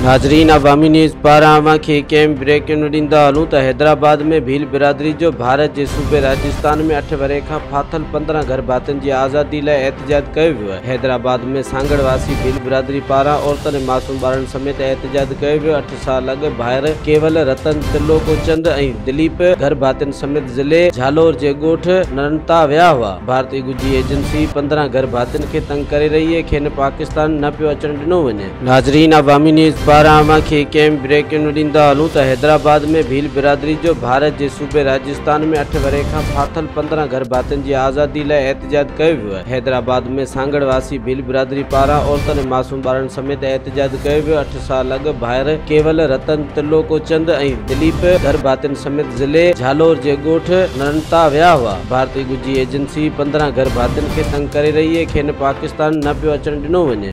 ناظرين عوامي نيوز پاران اوهان کي هڪ اهم بريڪنگ ڏيندا هلون ته حيدرآباد ۾ ڀيل برادري جو ڀارت جي صوبي راجستان ۾ 8 ورهين کان ڦاٿل 15 گهر ڀاتين جي آزادي لاء احتجاج ڪيو ويو آهي. حيدرآباد ۾ سانگهڙ واسي ڀيل برادري پاران عورتن ۽ معصوم ٻارڙن سميت احتجاج ڪيو ويو. 8 سال اڳ ڀائر ڪيول، رتن، تلوڪو چند ۽ دليپ گهر ڀاتين سميت ضلعي جهالور جي ڳوٺ نرنتا ويا هئا. ڀارتي ڳجهي ايجنسي 15 گهر ڀاتين کي تنگ ڪري رهي آهي، کين پاڪستان نه پيو اچڻ ڏنو وڃي. ناظرين عوامي نيوز پاران اوهان کي هڪ اهم بريڪنگ ڏيندا هلون ته حيدرآباد ۾ ڀيل برادري جو ڀارت جي صوبي راجستان ۾ 8 ورهين کان ڦاٿل 15 گهر ڀاتين جي آزادي لاء احتجاج ڪيو ويو آهي. حيدرآباد ۾ سانگهڙ واسي ڀيل برادري پاران عورتن ۽ معصوم ٻارڙن سميت احتجاج ڪيو ويو. 8 سال اڳ ڀائر ڪيول، رتن، تلوڪو چند ۽ دليپ گهر ڀاتين سميت ضلعي جهالور جي ڳوٺ نرنتا ويا هئا. ڀارتي ڳجهي ايجنسي 15 گهر ڀاتين کي تنگ ڪري رهي آهي، کين پاڪستان نه پيو اچڻ ڏنو وڃي.